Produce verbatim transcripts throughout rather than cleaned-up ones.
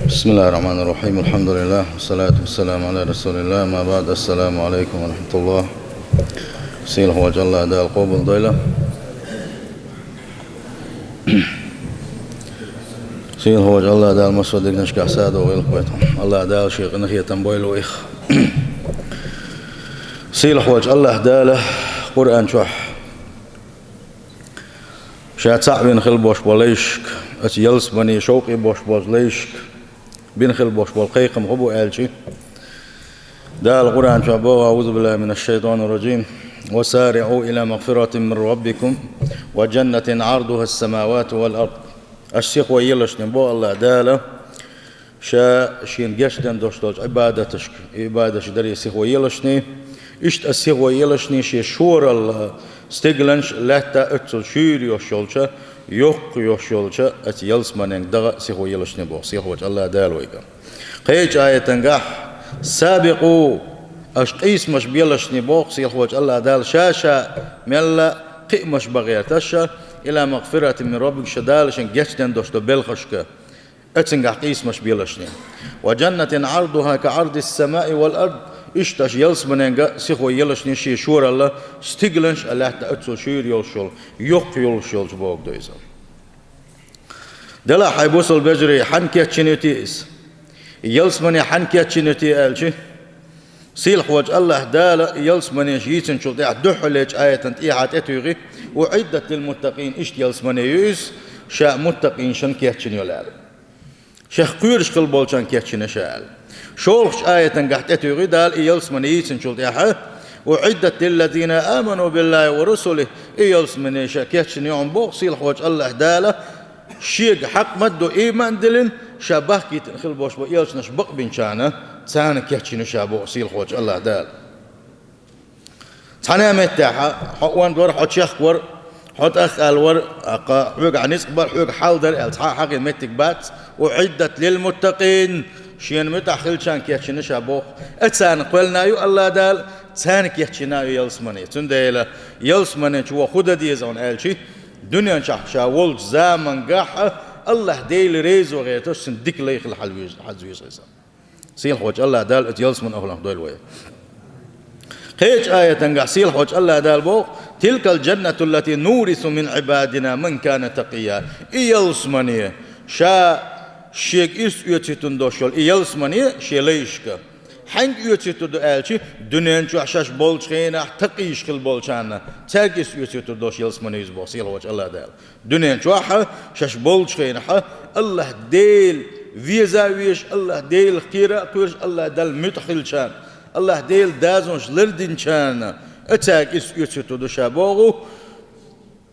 بسم الله الرحمن الرحيم. الحمد لله، والصلاة والسلام على رسول الله. أما بعد، السلام عليكم ورحمة الله. Сийлахь волчу АллахӀ Дала къобалдойла. Сийлахь волчу АллахӀ Дала массо а дегнашкахь садо гӀелхойта. АллахӀ Дала шен къинхетам бойла вайх. Сийлахь волчу АллахӀ Дала Къуръан чохь Ша цхьаъ вина хила болуш болу лайшка, оцу ялсамане шовкъе болуш болчу лайшка бина хила болуш болу кхайкхам хӀун бу аьлча, Дала Къуръан чохь боху: أعوذ بالله من الشيطان الرجيم. وسارعوا إلى مغفرة من ربكم وجنة عرضها السماوات والأرض. Аш сихо елашдина боху АллахӀ Дала, Ша Шена гечдина долуш долчу Ӏибадаташка, и Ӏибадаташ даре сихо елашний, иштта Ас сихо елашний Шен шоралла стигланаш а, лаьтта а оццул шуьйра йолуш йолча, йоккха йолуш йолча оцу ялсаманенга даха а сихо елашний боху сийлахь волчу АллахӀ Дала вайга. Кхечу аятангахь: سابقوا, аш къийсамаш белашний боху сийлахь волчу АллахӀ Дала, ша-ша мелла кхиамаш бан гӀерта аша, إلى مغفرة من ربكم, шун Дала шуна гечдина долуш долу белхашка. Оцунгахь къийсамаш белашний. وجنة عرضها كعرض السماء والأرض. Иштта аш ялсаманенга сихо елашний Шен шоралла стигланаш а, лаьтта а оццул шуьйра йолуш йолу, йоккха йолуш йолчу боху ду иза. Делахь, хьайн бусалба вежарий, хьанна кечйина ю те иза? И ялсамане хьанна кечйина ю те аьлча, сийлахь волчу АллахӀ Дала и ялсамане ша йийцинчул тӀаьхьа дуьххьарлечу аятан тӀехьа тӀетуьйхи: أعدت للمتقين, иштта ялсамане ю иза, ша муттакъинашна кечйина йолу аьлла. Шех кхоьруш хила болчарна кечйина ша аьлла. ШолгӀачу аятангахь тӀетуьйхи Дала и ялсамане йийцинчул тӀаьхьа: أعدت للذين آمنوا بالله ورسله. И ялсамане ша кечйина ю хьуна боху сийлахь волчу АллахӀ Дала, Шега хьакъ ма-дду ийман а диллина, ша бахкийтина хила болуш болу элчанаш бакъбинчарна, царна кечйина ю ша боху сийлахь волчу АллахӀ Дала. Цхьана а меттехь, хьо онда вара, хьо чехка вара, хьо тӀахкъаьлла вара, аккха хьоьгахь ницкъ бара, хьоьга хьал дара аьлла, цхьа а хьакъе меттиг бац, أعدت للمتقين, Шена муьтӀахь хилчарна кечйина ша боху. Э, царна кхоьллина ю АллахӀ Дала, царна кечйина ю ялсамане. Цундела ялсамане чу ваха хӀун дан деза хьуна аьлча, дуьнен чохь ша волчу замангахь а АллахӀ Дела реза ван гӀерташ, цуьнан дика лай хила хьал веза, хьал веза иза. Сийлахь волчу АллахӀ Дала оцу ялсаманин охӀланах дойла вай. Кхечу аятангахь сийлахь волчу АллахӀ Дала боху: تلك الجنة التي نورث من عبادنا من كان تقيا. И ялсамане, ша шега ирс оьцуьйтун долуш йолу и ялсамане шен лайшка. Хьаьнга оьцуьйтур ду аьлча, дуьнен чохь шаьш болчу хенахь такъийш хила болчарна, цаьрга ирс оьцуьйтур долуш ялсамане иза боху сийлахь волчу АллахӀ Дала. Дуьнен чохь а шаьш болчу хенахь а АллахӀ Дела веза а везаш, АллахӀ Делах кхера а кхоьруш, АллахӀ Далла муьтӀахь хилчарна, АллахӀ Делан дозанаш лардинчарна, а цаьрга иза оьцуьйтур ду ша боху.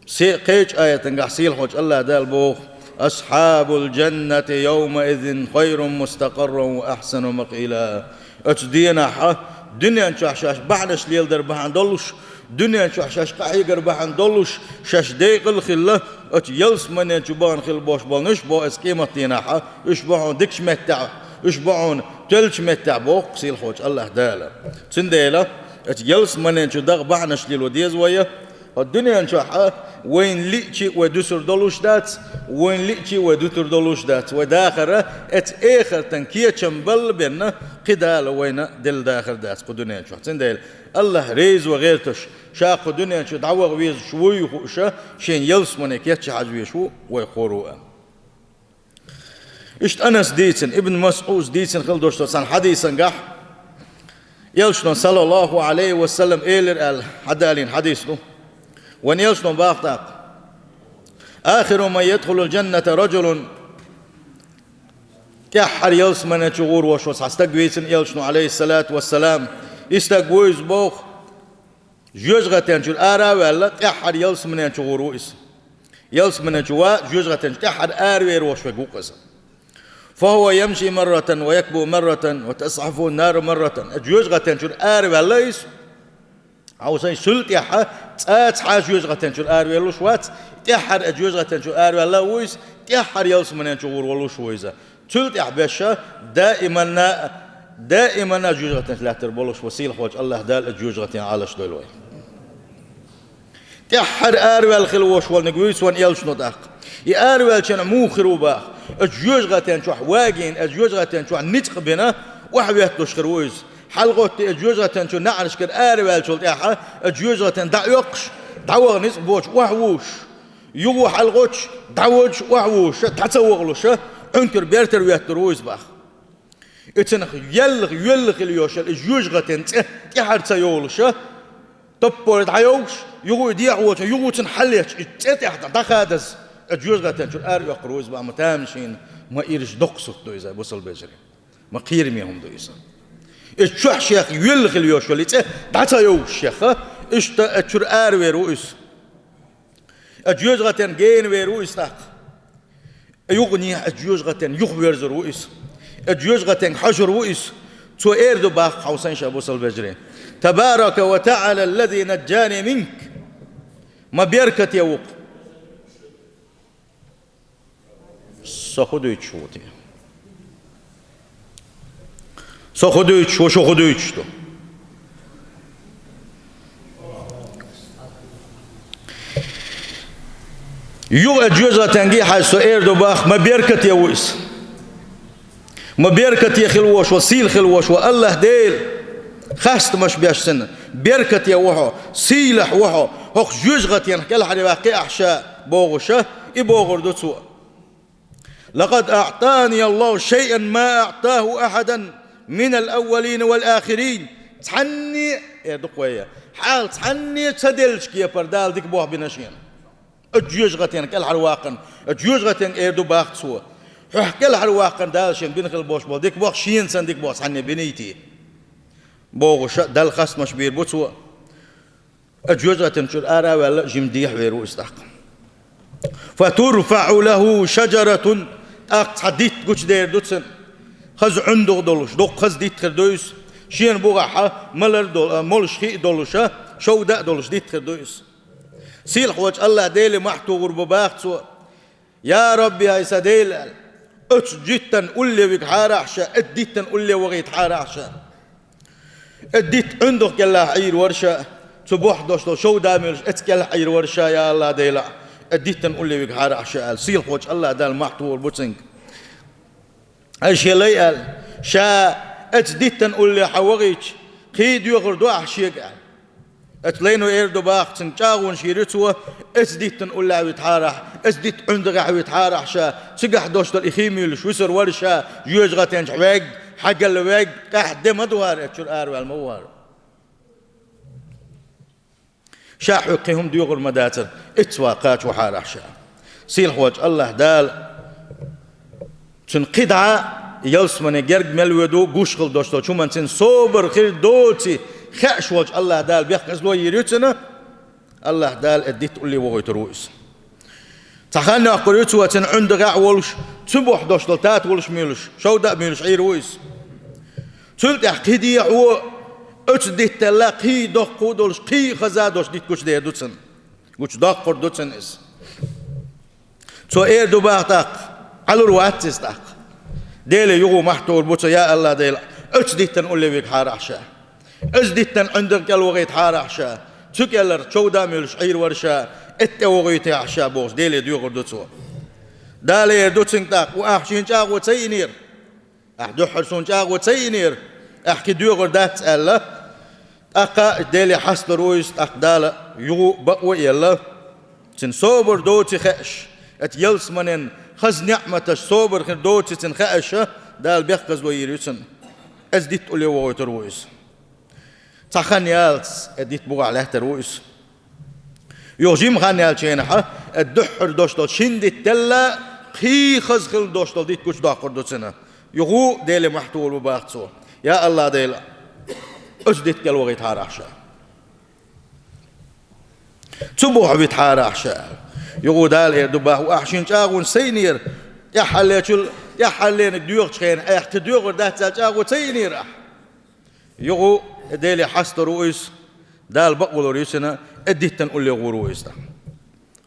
Се-, кхечу аятангахь сийлахь волчу АллахӀ Дала боху: أصحاب الجنة يومئذ خير مستقرا وأحسن مقيلا. Оцу денахь а, дуьнен чохь шаьш бахьанаш леладар бахьана долуш, дуьнен чохь шаьш къахьегар бахьана долуш, шаьш декъала хилла, оцу ялсамане чу бахана хила болуш болу нуш бо оцу къематдийнахь а, уьш бу хьуна дикачу меттехь, уьш бу хьуна тоьллачу меттехь боху сийлахь волчу АллахӀ Дала. Цундела оцу ялсамане чу даха бахьанаш лело деза вай, хӀокху дуьнен чохь а вайна лиъча а вай дуьсур долуш дац, вайна лиъча а вай дуьтур долуш дац. Вай дахар а оцу эхартан кечам балла бен кхин Дала вайна делла дахар дац кху дуьнен чохь. Цундела АллахӀ реза ван гӀерташ, ша кху дуьнен чу дӀаваха везаш вуй хууш а, шен ялсамане кечъян хьажа везаш ву вай хӀора а. Иштта Анаса дийцина, Ибн МасӀуда дийцина хила долуш долу цхьана хьадисангахь, элчано, саллаллаху Ӏалайхи ва саллам, элира аьлла, хьадалийна хьадис ду. Вайн элчано боху тӀаккха: آخر من يدخل الجنة رجل. ТӀаьххьара ялсамане чу гӀур волуш волу цхьа стаг вийцина элчано, Ӏалайхиссалату вассалам. И стаг ву иза боху, жоьжахатен чуьра ара а ваьлла, тӀаьххьара ялсамане чу гӀур ву иза. Ялсамане чу ван, жоьжахатен чу тӀаьххьара аравер волуш верг ву-кх иза. فهو يمشي مرة ويكبو مرة وتزحفه النار مرة. Жоьжахатен чуьра араваьлла иза. Хьовсал, суьлтӀехь цкъа а жоьжахатен чуьра аравер волуш вац, тӀаьххьара жоьжахатен чуьра араваьлла а ву иза, тӀаьххьара ялсамане чу гӀур волуш ву иза. Цул тӀаьхьа беш а даиманна, даиманна жоьжахатен чу лаьттар болуш ву сийлахь волчу АллахӀ Дала, а жоьжахатен Ӏалаш дойла вай. ТӀаьххьара араваьлла хила волуш волниг вуьйцу вайн элчано тӀаккха. И араваьллачу хенахь муха хир ву боху? Оцу жоьжахатен чохь вагийна, оцу жоьжахатен чохь ницкъ бина, охьаветталуш хир ву иза. ХьалагӀоттий оцу жоьжахатен чу наӀарашкара араваьллачул тӀаьхьа, оцу жоьжахатен дӀа а оьккхуш, дӀаваха ницкъ боцуш охьавуссуш, юха хьалагӀоттуш, дӀаводуш охьавуссуш, дӀа ца вахалуш, Ӏункар бертара ветталур ву иза боху. И цунах йоьллах, йоьллах хила йолуш йолу и жоьжахатен цӀе тӀаьхьара ца йолуш, топпара дӀайовш, юха и дехьаволчу, юха цунна хьалаетташ, и цӀе тӀехь дӀахадаза, оцу жоьжахатен чуьра араоьккхур ву иза боху, ма тамашийна, ма ирча доккха сурт ду иза, бусалба вежарий. Ма кхераме хӀума ду иза. Иза чохь шех йоьллах хила йолуш йолу и цӀе дӀа ца йовш шех, иштта оцу чуьра аравер ву иза. Оцу жоьжахатен гена вер ву иза тӀаккха. Юханехьа оцу жоьжахатен юхаверзор ву иза. Оцу жоьжахатен хьожур ву иза. Цо эр ду боху, хьовсийша, бусалба вежарий: «Табарака ва таӀала ллази наджани минк». Ма беркате ву-кх. Со хӀун дуьйцуш ву те? Со хӀун дуьйцуш ву, шу хӀун дуьйцуш ду? Юха оцу жоьжахатен гена хьажа, со эр ду боху, ма беркате ву иза. Ма беркате хила волуш ву, сийла хила волуш ву АллахӀ Дела, хастамаш беш цунна, беркате ву хьо, сийлахь ву хьо, хӀокху жоьжахатенах кӀелхьарваккхи ахь ша, бохуш, и бохур ду цо. «Лакъад аӀтани АллахӀу шайъан ма аӀтахӀу ахьадан минал аввалина вал ахирин». Цхьанне, э, дукха вай, хьалха цхьанне ца деллачу кепара Дала дика болх бина шена. Оцу жоьжахатенах кӀелхьарваккхарна, оцу жоьжахатенга эр ду боху цо. Хьох кӀелхьарваккхарна Дала шена бина хила болуш болу дика болх шена санна дика болх цхьанне биний те? Бохуш, Далла хастамаш бийр бу цо. Оцу жоьжахатин чуьра ара а ваьлла, жимма дехьавер ву иза тӀаккха. «ФатурфаӀу лахӀу шаджаратун», тӀаккха цхьа дитт гучудер ду цунна. Хаза ӀуьндагӀ долуш, дуккха хаза дитт хир ду иза. Шена бухахь малар а долу, а, молуш хи а долуш, а, шовда а долуш дитт хир ду иза. Сийлахь волчу АллахӀ Деле мохь тухур бу боху цо. «Я Рабби, хӀай сан Дела», – аьлла, «оцу диттан улле вигахьара ахь ша, оцу диттан улле вахийтахьара ахь ша». Оцу дитта ӀуьндагӀ кӀелахь Ӏийр вара ша, цу бухахь долуш долу шовда а муьйлуш, оцу кӀелахь Ӏийр вара ша, я АллахӀ Дела, оцу диттан улле вигахьара ахь ша аьлла, сийлахь волчу АллахӀ Дала мохь тухур бу цуьнга. Ай шен лай аьлла, ша оцу диттан улле хьан вахийтча, кхин доьхур ду ахь шега аьлла. Оцу лайно эр ду боху цуьнга, чӀагӀонаш йийр ю цо, оцу диттан уллехь витахьара ахь, оцу дитта ӀуьндагӀехь витахьара ахь ша, цигахь долуш долу и хи муьйлуш вуьсур вара ша, жоьжахатен чохь вегга, хьагалла вегга, къаьхьа де ма ду хӀара, оцу чуьра араваьлла ма ву хӀара. Ша хьоьга кхин хӀума доьхур ма дацара, эццаван кхача вахьара ахь ша. Сийлахь волчу АллахӀ Дала цуьнан кхидӀа ялсамане герга мел воьду гуш хила долуш долчу хӀуманна цуьнан собар хир доций хууш волчу АллахӀ Дала бехказло йийр ю цуьнан, АллахӀ Дала оцу дитта улле вохуьйтур ву иза. Цхьа хан йоккхур ю цо цуьнан ӀуьндагӀехь а волуш, цу бухахь долуш долу татолаш а муьйлуш, шовда а муьйлуш Ӏийр ву иза. Цул тӀаьхьа кхин дехьо оцу дитталла кхин доккха а долуш, кхин хаза а долуш дитт гучудер ду цунна. Гучудоккхур ду цунна иза. Цо эр ду боху тӀаккха, Ӏалур вац иза тӀаккха. Деле юха мохь тухур бу цо, я АллахӀ Дела, оцу диттан улле вигахьара ахь ша. Оцу диттан ӀуьндагӀ кӀел вахийтахьара ахь ша. Цу кӀелара шовда а муьйлуш Ӏийр вара ша, эццу тӀе вохуьйтахь ахь ша бохуш, Деле доьхур ду цо. Дала эр ду цуьнга тӀаккха, ву ахь шена чӀагӀо ца йиънера. Ахь дуьххьара суна чӀагӀо ца йиънера, ахь кхин доьхур дац аьлла, тӀаккха Деле хьасталур ву иза, тӀаккха Дала юха бакъо а елла, цуьнан собар доций хууш, оцу ялсаманин хаза неӀматаш собар хир доций цуьнан хууш, Дала бехказло йийр ю цунна. Оцу дитта улле вохуьйтур ву иза. Цхьа хан ялалц оцу дитта бухахь лаьттар ву иза. Юха жима хан яьллачу хенахь, оцу дуьххьара долуш долу шина дитталла кхин хаза хила долуш долу дитт гучудоккхур ду цуьнан. Юха Деле мохь тухур бу боху цо. Я АллахӀ Дела, оцу дитта кӀел вахийтахьара ахь ша. Цу бухахь витахьара ахь ша. Юха Дала эр ду боху, ву ахь шена чӀагӀонаш ца йиънера, тӀаьххьарлечул, тӀаьххьарлениг доьхучу хенахь, ахь кхин доьхур дац аьлла чӀагӀо ца йиънера ахь. Юха Деле хьасталур ву иза, Дала бакъвалур ю цуьнан, оцу диттан улле гӀур ву иза.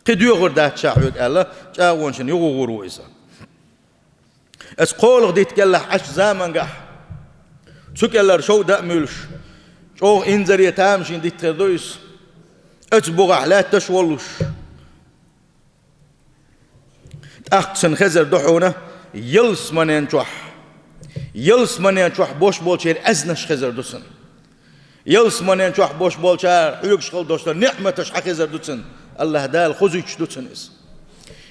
Кхин доьхур дац ша хьоьга аьлла, чӀагӀонашна юха гӀур ву иза. Оцу кхоалгӀа дитта кӀелахь Ӏачу замангахь, цу кӀелара шовда а муьйлуш, чӀогӀа инзаре тамашийна дитт хир ду иза. Оцу бухахь лаьтташ а волуш, тӀаккха цунна хезар ду хьуна, Ялсаманен чохь, ялсаманен чохь бош болчеран аьзнаш хезар ду цунна. Ялсаманен чохь бош болчара хьоьгуш хила долуш долу ниъматаш хьан хезар ду цунна. АллахӀ Дала хозуьйтуш ду цунна иза.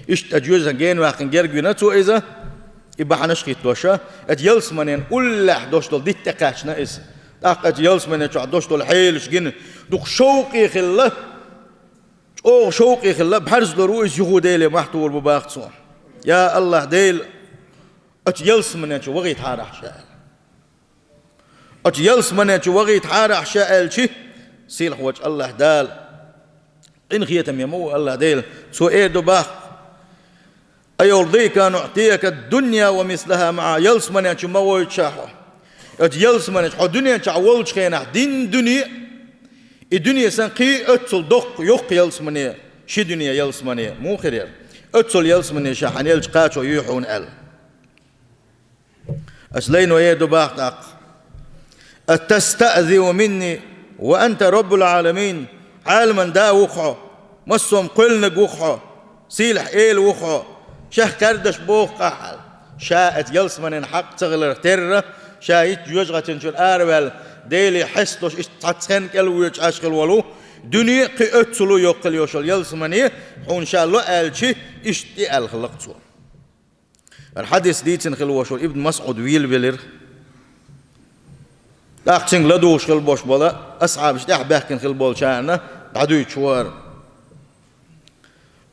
Иштта жоьжахатин гена ваьккхина герга вина цо иза, и бахьанаш а хӀиттош, эцу ялсаманен уллехь долуш долу дитт тӀекхаьчна иза. ТӀаккха эцу ялсаманен чохь долуш долу хьелаш гина, дукха шовкъе хилла, чӀогӀа шовкъе хилла, бӀаьрзе лур ву иза юха Деле мохь тухур бу баха цо. Я АллахӀ Дела, эцу ялсаманен чу вахийтахьара ахь ша аьлла. Эцу ялсаманен чу вахийтахьара ахь ша аьлча, сийлахь волчу АллахӀ Дала, къинхетаме ма ву АллахӀ Дела, цо эр ду баха: «أيرضيك أن أعطيك الدنيا ومثلها معها», ялсаманен чу ма гӀойту ша хьо. Эцу ялсаманен чу, хьо дуьнен чохь волчу хенахь дина дуьне, и дуьне санна кхин а оццул доккха, йоккха ялсамане, ши дуьне ялсамане, муха хир яра? Оццул ялсамане ша хьан елча кхачо ю хьуна аьлла. Эцу лайно эр ду баха тӀаккха: «أتستهزئ مني وأنت رب العالمين». Ӏаламан да ву-кх хьо, массо а кхоьллинарг ву-кх хьо, сийлахь Эла ву-кх хьо, шех кхаьрдаш боху-кх ахь аьлла. Ша эцу ялсаманен хьакъ ца хиларх терра, ша хӀинца жоьжахатин чуьра араваьлла, Деле хьесталуш иштта цхьацца хенна кӀел воьдуш Ӏаш хила волу, дуьне а кхин оццул йоккха хила йолуш йолу ялсамане хьуна ша ло аьлча, иштта тӀе аьлла хилла-кх цо. ХӀара хьадис дийцина хила волуш волу Ибн МасӀуд велавелира. ТӀаккха цуьнга ладугӀуш хила болуш болу асхьабаш тӀаьхьа баьхкина хила болчарна дӀадуьйцуш вара.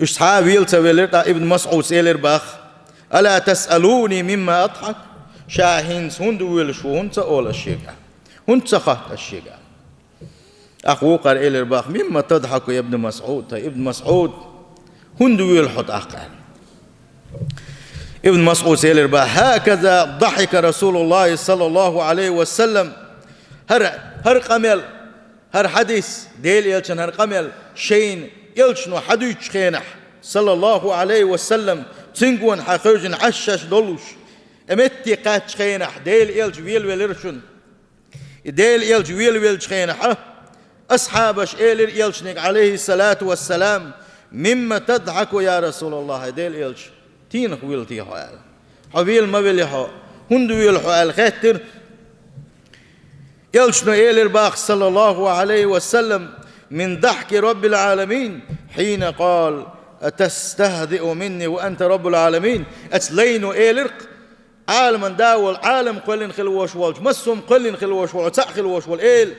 Уьш цхьа а вела ца велира, тӀаккха Ибн МасӀуда элира баха: «ألا تسألوني مما أضحك؟» Ша хӀинца хӀунда воьлуш ву, хӀунда ца олу ас шега? ХӀунда ца хотту ас шега? ТӀаккха вукхара элира баха: «مم تضحك يا ابن مسعود؟» ХӀай Ибн МасӀуд, хӀунда воьлу хьо тӀаккха? Ибн МасӀуда элира баха: «هكذا ضحك رسول الله صلى الله عليه وسلم». ХӀара, хӀара къамел, хӀара хьадис, Делан Элчан хӀара къамел шайна Элчано хьадуьйцучу хенахь, саллаллаху Ӏалайхи ва саллам, цуьнга вон хьан хевшина Ӏаш шаьш долуш, и метте кхаьччу хенахь Делан Элча велавелира шуна. И Делан Элча велавеллачу хенахь, асхьабаш элира Элчаниг, Ӏалайхиссалату вассалам: «مم تضحك يا رسول الله؟» ХӀай Делан Элча, тенах вилла те хьо аьлла. Хьо вела ма велли хьо, хӀунда воьлу хьо аьлла хаьттира. Элчано элира баха, саллаллаху Ӏалайхи ва саллам: «من ضحك رب العالمين حين قال: أتستهزئ مني وأنت رب العالمين؟» Эцу лайно элира-кх, Ӏаламан да волу, Ӏалам кхоьллина хила вош волчу, массо а кхоьллина хила вош волу, цхьаъ хила вош волу Эла,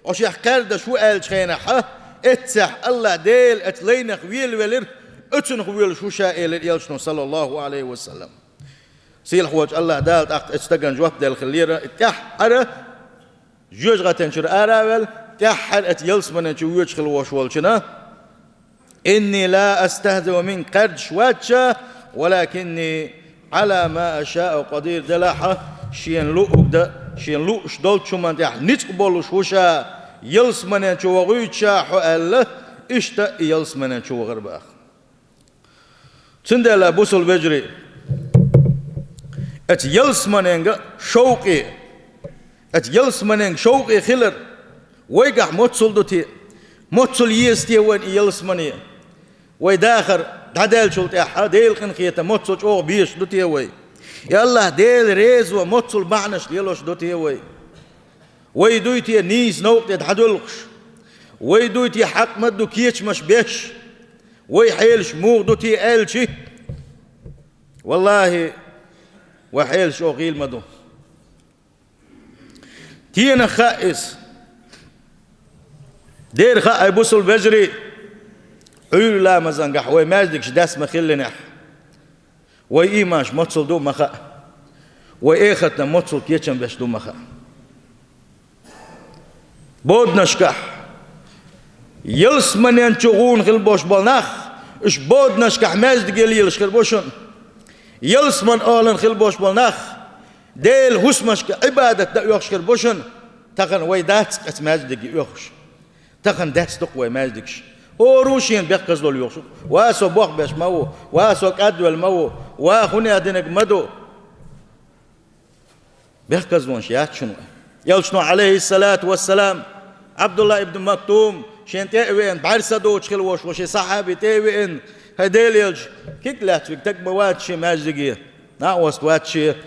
хьо шех кхаьрдаш ву аьллачу хенахь, эццехь АллахӀ Дела эцу лайнах велавелира, оцунах воьлуш ву ша, элира Элчано, саллаллаху Ӏалайхи ва саллам. Сийлахь волчу АллахӀ Дала тӀаккха эцу стагана жоп делла хиллера, и тӀаьххьара жоьжахатин чуьра ара а ваьлла, тӀаьххьара эцу ялсаманин чу воьдуш хила вош волчунна: «إني لا أستهزئ منك», кхаьрдаш вац ша, «ولكني على ما أشاء قدير», делахь а, шена луъург дан, шена лууш долчу хӀуманна тӀехь ницкъ болуш ву ша, ялсаманин чу вохуьйту ша хьо аьлла, иштта и ялсаманин чу вахара баха. Цундела, бусалба вежарий, эцу ялсаманенга шовкъе, эцу ялсаманенга шовкъе хилар вайгахь моццул ду те, моццул еза те вайна и ялсамане? Вай дахар дӀадаьллачул тӀаьхьа Делан къинхетам моццул чӀогӀа безаш ду те вай? И АллахӀ Дела резо моццул бахьанаш лелош ду те вай? Вай дуй те нийса новкъа тӀе дӀадоьлхуш? Вай дуй те хьакъ ма ду кечамаш беш? Вай хьелаш муха ду те аьлчи? ВаллахӀи, вай хьелаш чӀогӀа гӀийла ма ду. Тенах хаьа иза. Дера хаьа, хӀай бусалба вежарий, Ӏуьйра ламазангахь вай маьждигаш даьсса ма хиллинехь, вай ийманаш моццул ду ма хаьа, вай эхартан моццул кечам беш ду ма хаьа. Боданашкахь, ялсаманин чу гӀуна хила бош болу нах, уьш боданашкахь маьждиге лелаш хир бу шуна. Ялсаман олан хила бош болу нах, Делан хӀусамашка Ӏибадат дан оьхуш хир бу шуна. Тахана вай дац-кх эцу маьждиге оьхуш. Тахана даьсса ду-кх вай маьждигаш. ХӀора а шена бехказло лоьхуш ву. Ва со бохбеш ма ву, ва со кӀадвелла ма ву, ва хӀун а динарг ма ду. Бехказлонаш яц шуна вай. Элчано, Ӏалайхиссалату вассалам, Ӏабдулла ибн Мактум, шен тӀе а веана, бӀаьрса доцуш хила вош волу шен сахьаби тӀе а веана: «ХӀай Делан Элча, куьг лаьцна вига стаг ма вац шен маьждиге». Накъост вац ше,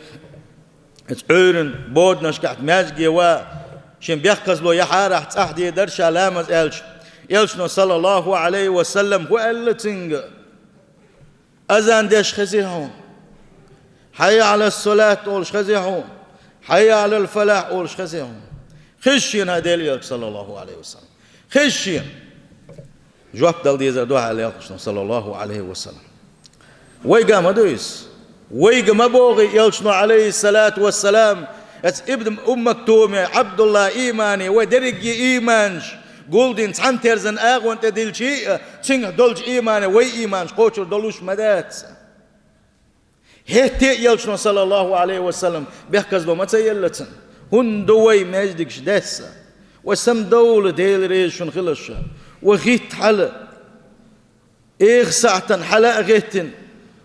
иза Ӏуьйранна боданашкахь маьждиге ван, шен бехказло яхьарахь цӀахь дийр дара ша ламаз аьлча. Элчано, саллаллаху Ӏалайхи ва саллам, хӀу аьлла цуьнга? Азан деш хезий хьуна? «Хьайя Ӏала ссалат» олуш хезий хьуна? «Хьайя Ӏалал фалахь» олуш хезий хьуна? Хеза шена хӀара Делан элча, саллаллаху Ӏалайхи ва саллам. Хеза шена. Жоп дала дезар ду хьуна элчано, саллаллаху Ӏалайхи ва саллам. Вайга ма ду иза. Вайга ма боху элчано, Ӏалайхи ссалату ва ссалам, иза Ибн Умми Мактуме, Ӏабдулла имане, вай дерриге иманаш гулдина цхьана терзан агӀон тӀе дилча а, цуьнгахь долчу имане вай иманаш кхочур долуш ма дац. ХӀетте а элчано, саллаллаху Ӏалайхи ва саллам, бехказло ма ца елла цунна. ХӀунда ду вай маьждигаш даьсса? Вай самадовла, Дела реза шуна хиларна. Вай гӀитта хьала, эха сахьтана хьала а гӀеттина,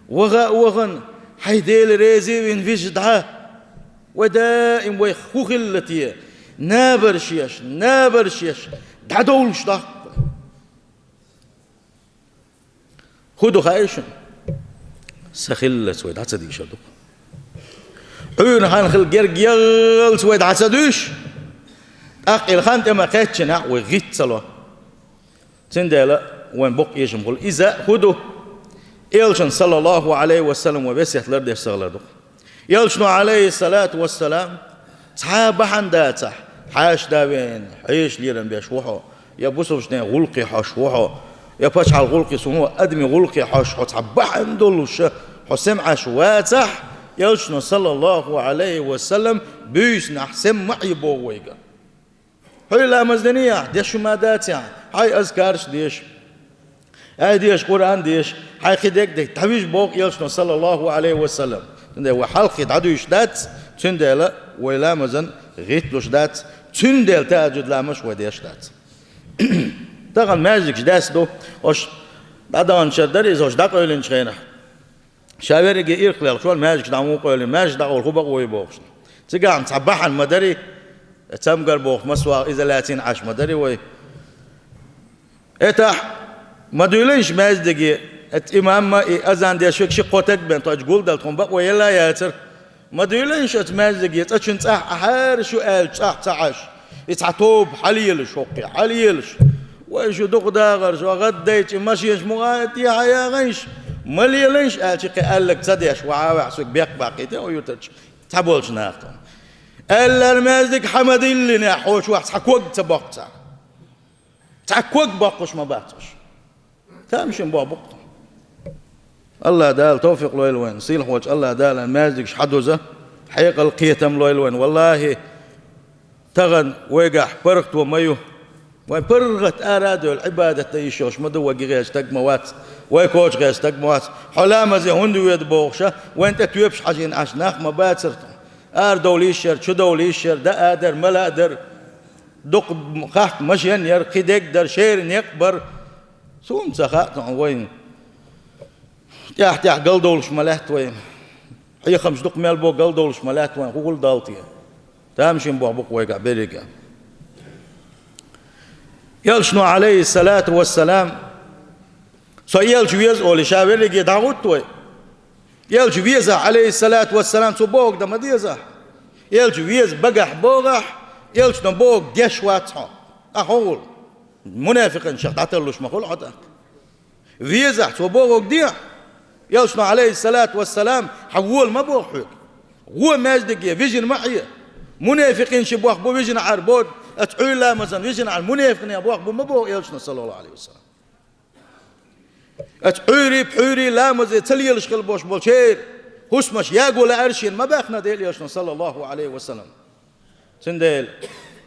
ваха а вахана, хьайн Дела реза вина вижа дӀа. Вай даим вайх хӀун хилла те? Набарш еш, набарш еш, дӀадовлуш даккха. ХӀун ду хаьий шуна? Са хиллалц вай дӀа ца дийшар ду-кх. Ӏуьйранна хан хила герга яллалц вай дӀа ца дуьйш, тӀаккха и хан тӀе ма кхаьччинехь вай гӀитта ца ло. Цундела вайн боккха эшам хуьлу. Иза хӀун ду? Элчанан, саллаллаху Ӏалайхи ва саллам, вай весет лардеш ца хилар ду-кх. Элчано, Ӏалайхи ссалату вассалам, цхьа а бахьана дацахь, хьаша да вен, хьешалерам беш ву хьо, я бусалбачу нехан гӀуллакхе хьожуш ву хьо, я пачхьалкхан гӀуллакхе, цхьана адамийн гӀуллакхе хьожуш хьо цхьа бахьана долуш хьо сема Ӏаш вацахь, Элчано, саллаллаху Ӏалайхи ва саллам, буьйсанехь сема ма Ӏе боху вайга. Хьо ламаз динехь, деш хӀума дацахь, хьайн азкарш деша. Ай деша, Къуръан деша, хьайн кхин дерг деша, дӀавижа боху Элчано, саллаллаху Ӏалайхи ва саллам. Цундела вай хьалххе дӀадуьйшуш дац, цундела вай ламазан гӀитталуш дац, цундела тахӀажжуд ламазаш вай деш дац. Тахана маьждигаш даьсса ду, оцу дӀадаханчара дара иза, оцу дӀакъевлинчу хенахь. Ша верриге ирхъа лелхаш вара, маьждигаш дӀа муха къевлина, маьждиг дӀакъовла хӀун бакъо ю бохуш. Цигахь цхьа бахьана ма дарий, цамгар бохуш, массо а иза лаьцна Ӏаш ма дарий вай. Этахь, ма дуьйлийша маьждиге, эцу имамма и азан деш верг ши-кхо стаг бен, тхо чу гулдала тхуна бакъо елла яцара. Ма дуьйлийша оцу маьждиге, цкъачунна цӀахь Ӏа хьаьрша ю аьлча, цӀахь ца Ӏаш. И цхьа тоба хьалелаш хӀокхе, хьалелаш. Вай шу дукха дахарш, вай гӀаддайча машенаш муха а тӀе хьаяхийша, ма лелийша аьлча, кхин аьлларг ца деш, вай хьаваьхьа соьга бехк баккхийта, вай ютарчу цхьаболчу нахана. Аьллара маьждиг хьан ма диллинехь, хьо чохь цхьа ког ца боккху цара. Цхьа ког боккхуш ма бац уьш. Тамашийна боху бакъо. АллахӀ Дала тавфикъ лойла вайна, сийлахьчу АллахӀ Дала маьждигаш хьадуза, хьекъал, кхетам лойла вайна. ВаллахӀи, тахана вайгахь паргӀато ма ю. Вайн паргӀат ара а девлла, Ӏибадат дан йиш йолуш ма ду, вай гихечу стаг ма вац, вай кочахечу стаг ма вац. Хьо ламазе хӀунда воьду бохуша, вайна тӀе тоьпаш хьажийна Ӏаш нах ма бацара тхо. Ара довлийша яра, чу довлийша яра, даа дара, мала а дара. Дукха хатта машен яра, кхин дерг дара, шера некъ бара. Суна ца хаьа тхуна вайна. ТӀаьхь-тӀаьхьа галдовлуш ма лаьтта вайна. Хьехамаш дукха мел бо, галдовлуш ма лаьтта вайна, хӀун гӀуллакх ду те? Тамашийна боху бакъо вайгахь берриге. Элчано, Ӏалайхи ссалату вассалам, со Элча веза олий, ша верриге дӀагӀутту вай. Элча везахь, Ӏалайхи ссалату вассалам, цо бохург дан ма дезахь. Элча веза багахь богӀахь, Элчано бохург деш вац хьо. Ахьа хӀун гӀуллакх? Мунафикъинчех дӀатарлуш ма хуьлу хьо тӀаккха. Везахь, цо бохург дехьа. Элчано, Ӏалайхи ссалату вассалам, хьан вола ма боху хьоьга. ГӀо маьждиге, вижина ма Ӏе. Мунафикъин ши боху бу вижина Ӏар бода, оцу Ӏуьйра ламазан вижина Ӏар мунафикъин боху бу ма боху Элчано, саллаллаху Ӏалайхи ва саллам. Оцу Ӏуьйрий, пхьуьйрий ламазе ца лелаш хила бош болчеран хӀусамаш яго лаьара шена ма баьхна Делан Элчано, саллаллаху Ӏалайхи ва саллам. Цундела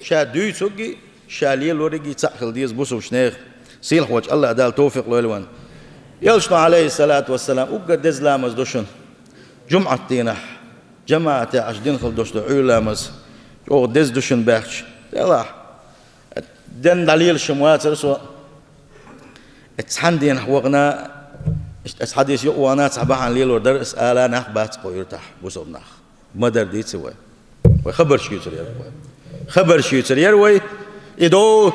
ша дуьйцурггий, ша лелориггий цхьаъ хила деза бусалбачу нехан. Сийлахьчу АллахӀ Дала тавфикъ лойла вайна. Элчано, Ӏалайхи ссалату вассалам, уггар деза ламаз ду шуна жумӀат дийнахь, жамаӀатехь аша дина хила долуш долу Ӏуьйра ламаз, чӀогӀа деза ду шуна баьхча, делахь. Ден дӀалелаш ма вацара со. Цхьана дийнахь вахана, аса хьадис юкъа вахана, цхьа бахьана лелор дара, аса ала нах бац кху юьртахь, бусалба нах. Ма-дарра дийци вай. Вай хабарш юьйцур яра вай. Хабарш юьйцур яра вай. И дов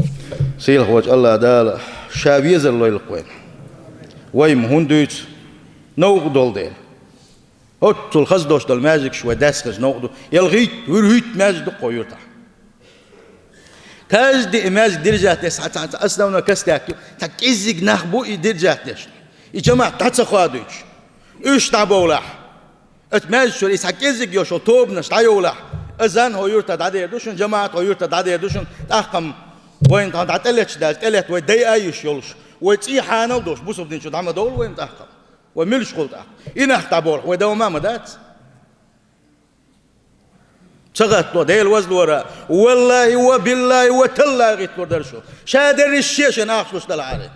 Сийлахьволчу АллахӀ Дала Ша везар лойла вайна. Вай-м хӀунда дуьйцу, новкъа долу дела. ХӀоццул хаза долуш долу маьждигаш вай даьсса хезча новкъа ду. Ялхитта, вуьрхӀитта маьждиг ду-кх хӀокху юьртахь. Каждый и маьждиг держать деш, цхьа, цхьа, цхьа основной костяк ю, цхьа кӀеззиг нах бу и держать деш. И жамаӀат дӀа ца хоадуьйтуш, уьш дӀабовлахь, оцу маьждигаш чуьра и цхьа кӀеззиг йолуш йолу тобанаш дӀайовлахь, азан хӀокху юьртахь дӀадер ду шуна, жамаӀат хӀокху юьртахь дӀадер ду шуна, тӀаккха-м вайна тхьа дӀа тӀелетташ даьлча, тӀелетта вай дайа йиш йолуш, вай цӀий хьанал долуш, бусалба дин чу дӀа ма довла вайна тӀаккха. Вай муьлш хуьлу тӀаккха? И нах дӀабовлахь, вай дов ма ма дац? Ца гӀаттало, Дела вазлора, валлахӀи ва биллахӀи ва таллахӀи гӀитталур дара шу. Ша дерриш шен-шен ахча луш далахьара.